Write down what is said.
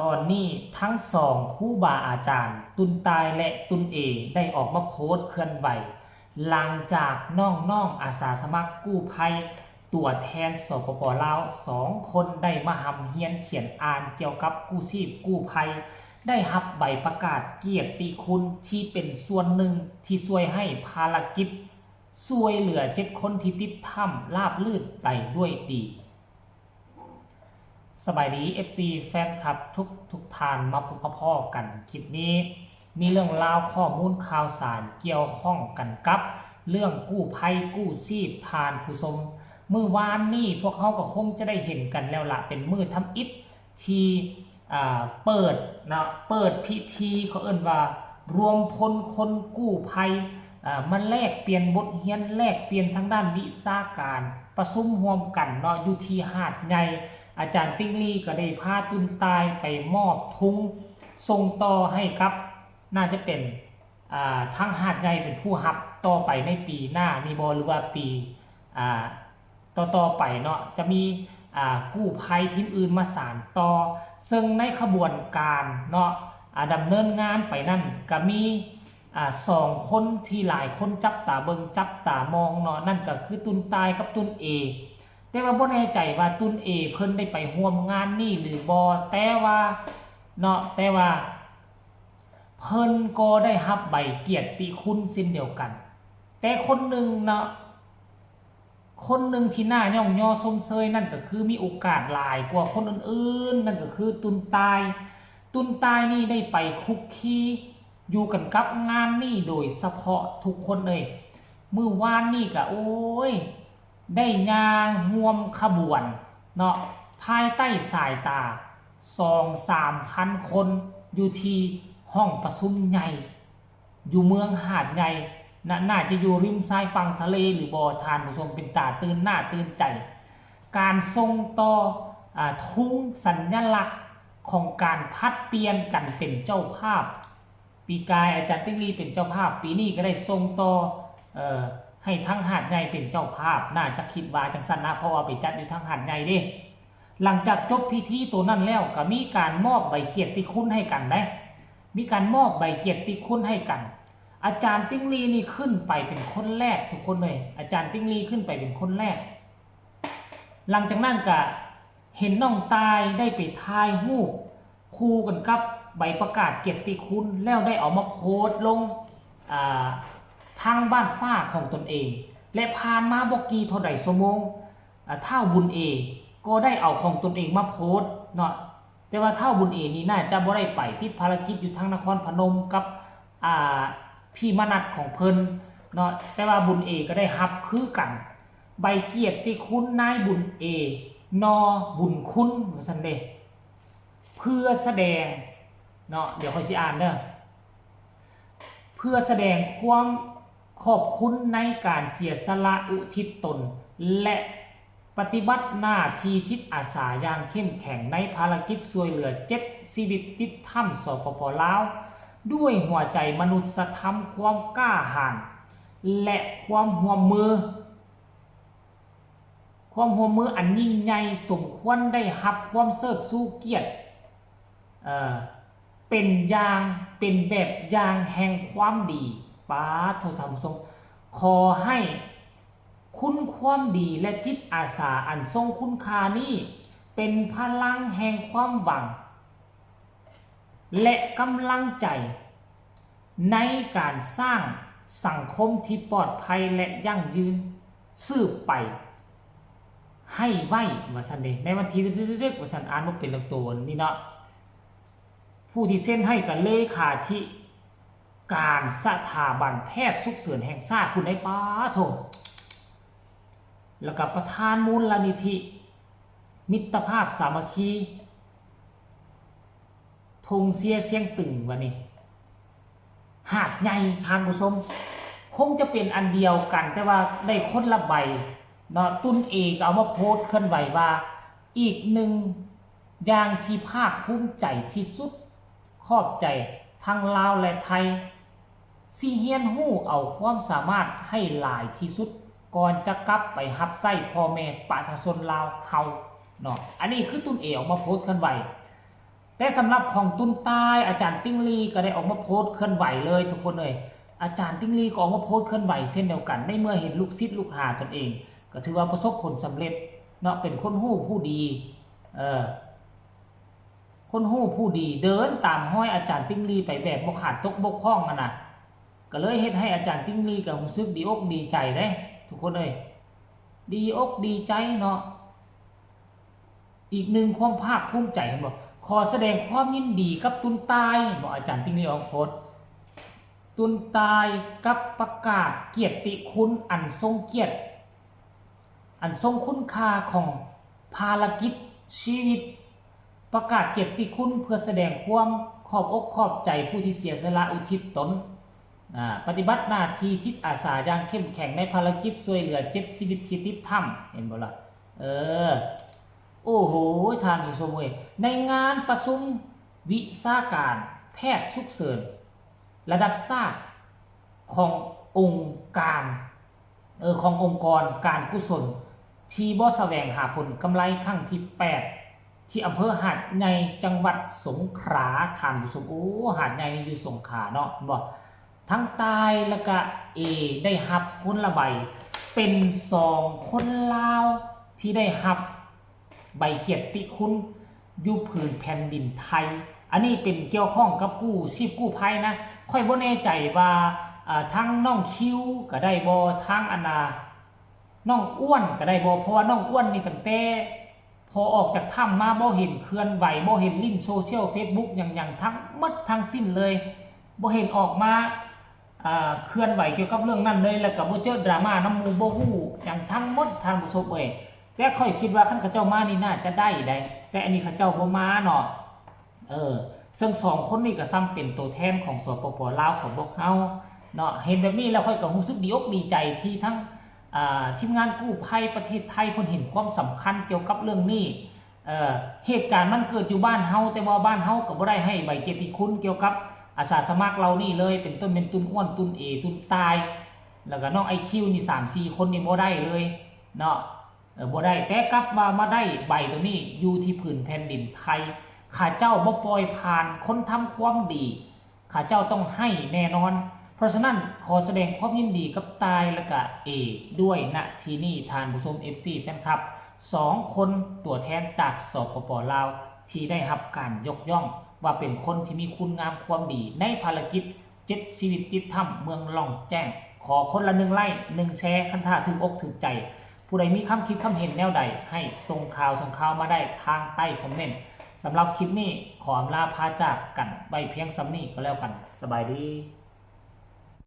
ຕອນນີ້ທັງສອງຄູບາອາຈານ ຕຸນຕາຍ ແລະ ຕຸນເອ ໄດ້ອອກມາໂພສເຄື່ອນໄຫວ ຫຼັງຈາກນ້ອງໆອາສາສະໝັກກູ້ໄພ ຕົວແທນ ສປປ ລາວ ສອງຄົນ ໄດ້ມາຮ່ຳຮຽນຂຽນອ່ານກ່ຽວກັບກູ້ຊີບກູ້ໄພ ໄດ້ຮັບໃບປະກາດກຽດຕິຄຸນທີ່ເປັນສ່ວນໜຶ່ງທີ່ຊ່ວຍໃຫ້ພາລະກິດຊ່ວຍເຫຼືອເຈັດຄົນທີ່ຕິດຖ້ຳລາບລື່ນໄປດ້ວຍດີ. ສະບາຍດີ ເອັຟຊີ ແຟນຄລັບທຸກໆທ່ານ ມາພົບມາພໍ້ກັນ. ຄລິບນີ້ມີເລື່ອງລາວ ຂໍ້ມູນຂ່າວສານກ່ຽວຂ້ອງກັນກັບເລື່ອງກູ້ໄພກູ້ຊີບ ທ່ານຜູ້ຊົມ. ມື້ວານນີ້ພວກເຮົາກໍຄົງຈະໄດ້ເຫັນກັນແລ້ວລະ ເປັນມື້ທຳອິດທີ່ ອ່າ ເປີດເນາະ ເປີດພິທີ ເຂົາເອີ້ນວ່າລວມພົນຄົນກູ້ໄພ ອ່າ ມາແລກປ່ຽນບົດຮຽນ ແລກປ່ຽນທາງດ້ານວິຊາການ ປະຊຸມຮ່ວມກັນເນາະ ຢູ່ທີ່ຫາດໃຫຍ່. ອາຈານຕິ່ງລີກໍໄດ້ພາຕຸນຕາຍໄປມອບທຸງສົ່ງຕໍ່ໃຫ້ກັບ ໜ້າຈະເປັນ ອ່າ ທາງຫາດໃຫຍ່ເປັນຜູ້ຮັບຕໍ່ໄປໃນປີໜ້ານີ້ບໍ່ ຫຼືວ່າປີ ອ່າ ຕໍ່ໆໄປເນາະ ຈະມີ ອ່າ ກູ້ໄພທີມອື່ນມາສານຕໍ່. ເຊິ່ງໃນຂະບວນການເນາະ ອ່າ ດຳເນີນງານໄປນັ້ນ ກະມີ ອ່າ ສອງຄົນທີ່ຫຼາຍຄົນຈັບຕາເບິ່ງ ຈັບຕາມອງເນາະ ນັ້ນກະຄືຕຸນຕາຍກັບຕຸນເອ. ແຕ່ວ່າບໍ່ແນ່ໃຈວ່າຕຸນເອເພິ່ນໄດ້ໄປຮ່ວມງານນີ້ຫຼືບໍ່ ແຕ່ວ່າເນາະ ແຕ່ວ່າເພິ່ນກໍໄດ້ຮັບໃບກຽດຕິຄຸນເຊັ່ນດຽວກັນ. ແຕ່ຄົນໜຶ່ງເນາະ ຄົນໜຶ່ງທີ່ໜ້າຍ້ອງຍໍຊົມເຊີຍນັ້ນກໍຄືມີໂອກາດຫຼາຍກວ່າຄົນອື່ນໆ ນັ້ນກໍຄືຕຸນຕາຍ. ຕຸນຕາຍນີ້ໄດ້ໄປຄຸກຄີຢູ່ກັນກັບງານນີ້ໂດຍສະເພາະທຸກຄົນເອີຍ. ມື້ວານນີ້ກະ ໂອ້ຍ ໄດ້ຍ່າງຮ່ວມຂະບວນເນາະ ພາຍໃຕ້ສາຍຕາສອງສາມພັນຄົນ ຢູ່ທີ່ຫ້ອງປະຊຸມໃຫຍ່ ຢູ່ເມືອງຫາດໃຫຍ່ ນະ ໜ້າຈະຢູ່ລິມຊາຍຝັ່ງທະເລຫຼືບໍ່ ທ່ານຜູ້ຊົມ ເປັນຕາຕື່ນໜ້າຕື່ນໃຈ. ການສົ່ງຕໍ່ ອາ ທຸງສັນຍະລັກຂອງການຜັດປ່ຽນກັນເປັນເຈົ້າພາບ. ປີກາຍອາຈານຕິ່ງລີເປັນເຈົ້າພາບ, ປີນີ້ກໍໄດ້ສົ່ງຕໍ່ ເອີ ໃຫ້ທາງຫາດໃຫຍ່ເປັນເຈົ້າພາບ. ໜ້າຈະຄິດວ່າຈັ່ງຊັ້ນນະ ເພາະວ່າໄປຈັດຢູ່ທາງຫາດໃຫຍ່ເດ້. ຫຼັງຈາກຈົບພິທີໂຕນັ້ນແລ້ວ ກໍມີການມອບໃບກຽດຕິຄຸນໃຫ້ກັນເດ້. ມີການມອບໃບກຽດຕິຄຸນໃຫ້ກັນ. ອາຈານຕິ່ງລີນີ້ຂຶ້ນໄປເປັນຄົນແລກ ທຸກຄົນເອີຍ, ອາຈານຕິ່ງລີຂຶ້ນໄປເປັນຄົນແລກ. ຫຼັງຈາກນັ້ນກະເຫັນນ້ອງຕ່າຍໄດ້ໄປຖ່າຍຮູບຄູ່ກັນກັບໃບປະກາດກຽດຕິຄຸນ ແລ້ວໄດ້ເອົາມາໂພສລົງ ອາ ທາງບ້ານຟ້າຂອງຕົນເອງ ແລະ ຜ່ານມາບໍ່ກີ່ເທົ່າໃດຊົ່ວໂມງ ອາ ທ້າວບຸນເອກໍໄດ້ເອົາຂອງຕົນເອງມາໂພສເນາະ. ແຕ່ວ່າທ້າວບຸນເອນີ້ໜ້າຈະບໍ່ໄດ້ໄປ ຕິດພາລະກິດຢູ່ທາງນະຄອນພະນົມກັບ ອາ ພີ່ມະນັດຂອງເພິ່ນເນາະ, ແຕ່ວ່າບຸນເອກໍໄດ້ຮັບຄືກັນ ໃບກຽດຕິຄຸນນາຍບຸນເອ ນໍ ບຸນຄຸນ ວ່າຊັ້ນເດ້ ເພື່ອສະແດງເນາະ ດຽວຂ້ອຍຊິອ່ານເດີ. ເພື່ອສະແດງຄວາມຂອບຄຸນໃນການເສຍສະຫຼະອຸທິດຕົນ ແລະ ປະຕິບັດໜ້າທີ່ຈິດອາສາຢ່າງເຂັ້ມແຂງໃນພາລະກິດຊ່ວຍເຫຼືອເຈັດຊີວິດຕິດຖ້ຳ ສປປ ລາວ ດ້ວຍຫົວໃຈມະນຸດສະທຳ, ຄວາມກ້າຫານ ແລະ ຄວາມຮ່ວມມື ຄວາມຮ່ວມມືອັນຍິ່ງໃຫຍ່ ສົມຄວນໄດ້ຮັບຄວາມເຊີດຊູກຽດ ເອີ ເປັນຢ່າງ ເປັນແບບຢ່າງແຫ່ງຄວາມດີ. ປາດໂທ ທ່ານຜູ້ຊົມ, ຂໍໃຫ້ຄຸນຄວາມດີ ແລະ ຈິດອາສາອັນຊົງຄຸນຄ່ານີ້ ເປັນພະລັງແຫ່ງຄວາມຫວັງ ແລະ ກຳລັງໃຈໃນການສ້າງສັງຄົມທີ່ປອດໄພ ແລະ ຢັ້ງຢືນສືບໄປໃຫ້ໄວ ວ່າຊັ້ນເດ. ໃນວັນທີ ເດັກໆ ວ່າຊັ້ນ, ອ່ານບໍ່ເປັນລະໂຕນີ້ເນາະ. ຜູ້ທີ່ເຊັນໃຫ້ກໍເລຂາທິການສະຖາບັນແພດສຸກເສີນແຫ່ງຊາດພຸ້ນໃດ໋. ປາໂທ. ແລ້ວກໍປະທານມູນລະນິທິມິດຕະພາບສາມັກຄີ ທົ່ງເຊຍຊຽງຕຶງ ວ່ານີ້ ຫາດໃຫຍ່ ທ່ານຜູ້ຊົມ, ຄົງຈະເປັນອັນດຽວກັນ ແຕ່ວ່າໄດ້ຄົນລະໃບເນາະ. ຕຸນເອກໍເອົາມາໂພສເຄື່ອນໄຫວວ່າ ອີກໜຶ່ງຢ່າງທີ່ພາກພູມໃຈທີ່ສຸດ, ຂອບໃຈທັງລາວ ແລະ ໄທ. ຊິຮຽນຮູ້ເອົາຄວາມສາມາດໃຫ້ຫຼາຍທີ່ສຸດ ກ່ອນຈະກັບໄປຮັບໃຊ້ພໍ່ແມ່ປະຊາຊົນລາວເຮົາເນາະ. ອັນນີ້ຄືຕຸນເອອອກມາໂພສເຄື່ອນໄຫວ. ແຕ່ສຳລັບຂອງຕຸນຕາຍ ອາຈານຕິ່ງລີກໍໄດ້ອອກມາໂພສເຄື່ອນໄຫວເລີຍທຸກຄົນເອີຍ. ອາຈານຕິ່ງລີກໍອອກມາໂພສເຄື່ອນໄຫວເຊັ່ນດຽວກັນ ໃນເມື່ອເຫັນລູກສິດລູກຫາຕົນເອງ ກໍຖືວ່າປະສົບຜົນສຳເລັດເນາະ ເປັນຄົນຮູ້ຜູ້ດີ ເອີ ຄົນຮູ້ຜູ້ດີ ເດີນຕາມຮອຍອາຈານຕິ່ງລີໄປແບບບໍ່ຂາດຕົກບົກຜ່ອງຫັ້ນນະ ກໍເລີຍເຮັດໃຫ້ອາຈານຕິ່ງລີກໍຮູ້ສຶກດີອົກດີໃຈເດ້ທຸກຄົນເອີຍ ດີອົກດີໃຈເນາະ. ອີກໜຶ່ງຄວາມພາກພູມໃຈ ເຫັນບໍ່? ຂໍສະແດງຄວາມຍິນດີກັບຕຸນຕາຍ ເຫັນບໍ່? ອາຈານຕິ່ງລີອອກໂພສ ຕຸນຕາຍກັບປະກາດກຽດຕິຄຸນອັນຊົງກຽດ ອັນຊົງຄຸນຄ່າຂອງພາລະກິດຊີວິດ ປະກາດກຽດຕິຄຸນເພື່ອສະແດງຄວາມຂອບອົກຂອບໃຈຜູ້ທີ່ເສຍສະຫຼະອຸທິດຕົນ ອາ ປະຕິບັດໜ້າທີ່ຈິດອາສາຢ່າງເຂັ້ມແຂງໃນພາລະກິດຊ່ວຍເຫຼືອເຈັດຊີວິດທີ່ຕິດຖ້ຳ ເຫັນບໍ່ລະ? ເອີ ໂອ້ໂຫ ທ່ານຜູ້ຊົມເອີຍ ໃນງານປະຊຸມວິຊາການແພດສຸກເສີນລະດັບຊາດຂອງອົງການ ເອີ ຂອງອົງກອນການກຸສົນທີ່ບໍ່ສະແຫວງຫາຜົນກຳໄລຄັ້ງທີແປດ ທີ່ອຳເພີຫາດໃຫຍ່ ຈັງຫວັດສົງຂລາ ທ່ານຜູ້ຊົມ. ໂອ້ ຫາດໃຫຍ່ນີ້ຢູ່ສົງຂລາເນາະ ເຫັນບໍ່? ທັງຕ່າຍ ແລະກະເອ ໄດ້ຮັບຄົນລະໃບ ເປັນສອງຄົນລາວທີ່ໄດ້ຮັບໃບກຽດຕິຄຸນຢູ່ຜືນແຜ່ນດິນໄທ. ອັນນີ້ເປັນກ່ຽວຂ້ອງກັບກູ້ຊີບກູ້ໄພນະ. ຂ້ອຍບໍ່ແນ່ໃຈວ່າ ອາ ທາງນ້ອງຄິວກໍໄດ້ບໍ່ ທາງອັນນ່າ ນ້ອງອ້ວນກໍໄດ້ບໍ່ ເພາະວ່ານ້ອງອ້ວນນີ້ຕັ້ງແຕ່ພໍອອກຈາກຖ້ຳມາ ບໍ່ເຫັນເຄື່ອນໄຫວ ບໍ່ເຫັນຫຼິ້ນໂຊຊຽວ ເຟສບຸກ ຫຍັງໆ ທັງໝົດທັງສິ້ນເລີຍ ບໍ່ເຫັນອອກມາ ອາ ເຄື່ອນໄຫວກ່ຽວກັບເລື່ອງນັ້ນເລີຍ ແລ້ວກໍບໍ່ເຈີດຣາມານຳໝູ່ ບໍ່ຮູ້ຫຍັງທັງໝົດ ທ່ານຜູ້ຊົມເອີຍ. ແຕ່ຂ້ອຍຄິດວ່າຄັນເຂົາເຈົ້າມານີ້ໜ້າຈະໄດ້ໃດ ແຕ່ອັນນີ້ເຂົາເຈົ້າບໍ່ມາເນາະ. ເອີ ເຊິ່ງສອງຄົນນີ້ກໍສ່ຳເປັນໂຕແທນຂອງ ສປປ ລາວ ຂອງພວກເຮົາເນາະ. ເຫັນແບບນີ້ແລ້ວຂ້ອຍກໍຮູ້ສຶກດີອົກດີໃຈທີ່ທັງ ອາ ທີມງານກູ້ໄພປະເທດໄທເພິ່ນເຫັນຄວາມສຳຄັນກ່ຽວກັບເລື່ອງນີ້. ເອີ ເຫດການມັນເກີດຢູ່ບ້ານເຮົາ ແຕ່ວ່າບ້ານເຮົາກໍບໍ່ໄດ້ໃຫ້ໃບກຽດຕິຄຸນກ່ຽວກັບອາສາສະໝັກເຫຼົ່ານີ້ເລີຍ ເປັນຕົ້ນແມ່ນຕຸນອ້ວນ ຕຸນເອ ຕຸນຕາຍ ແລ້ວກໍນ້ອງໄອຄິວນີ້ ສາມສີ່ຄົນນີ້ບໍ່ໄດ້ເລີຍເນາະ. ເອີ ບໍ່ໄດ້ ແຕ່ກັບວ່າມາໄດ້ໃບໂຕນີ້ຢູ່ທີ່ຜືນແຜ່ນດິນໄທ. ເຂົາເຈົ້າບໍ່ປ່ອຍຜ່ານຄົນທຳຄວາມດີ ເຂົາເຈົ້າຕ້ອງໃຫ້ແນ່ນອນ. ເພາະສະນັ້ນ ຂໍສະແດງຄວາມຍິນດີກັບຕ່າຍ ແລະກະເອ ດ້ວຍນະທີ່ນີ້ ທ່ານຜູ້ຊົມ ເອັຟຊີ ແຟນຄລັບ ສອງຄົນ ຕົວແທນຈາກ ສປປ ລາວ ທີ່ໄດ້ຮັບການຍົກຍ້ອງວ່າເປັນຄົນທີ່ມີຄຸນງາມຄວາມດີໃນພາລະກິດ ເຈັດຊີວິດຕິດຖ້ຳເມືອງລ່ອງແຈ້ງ. ຂໍຄົນລະໜຶ່ງໄລ້ ໜຶ່ງແຊ ຄັນຖ້າຖືກອົກຖືກໃຈ. ຜູ້ໃດມີຄຳຄິດຄຳເຫັນແນວໃດ ໃຫ້ສົ່ງຂ່າວ ສົ່ງຂ່າວມາໄດ້ທາງໃຕ້ຄອມເມັນ. ສຳລັບຄລິບນີ້ ຂໍອຳລາພາຈາກກັນໄວ້ພຽງສ່ຳນີ້ກໍແລ້ວກັນ. ສະບາຍດີ.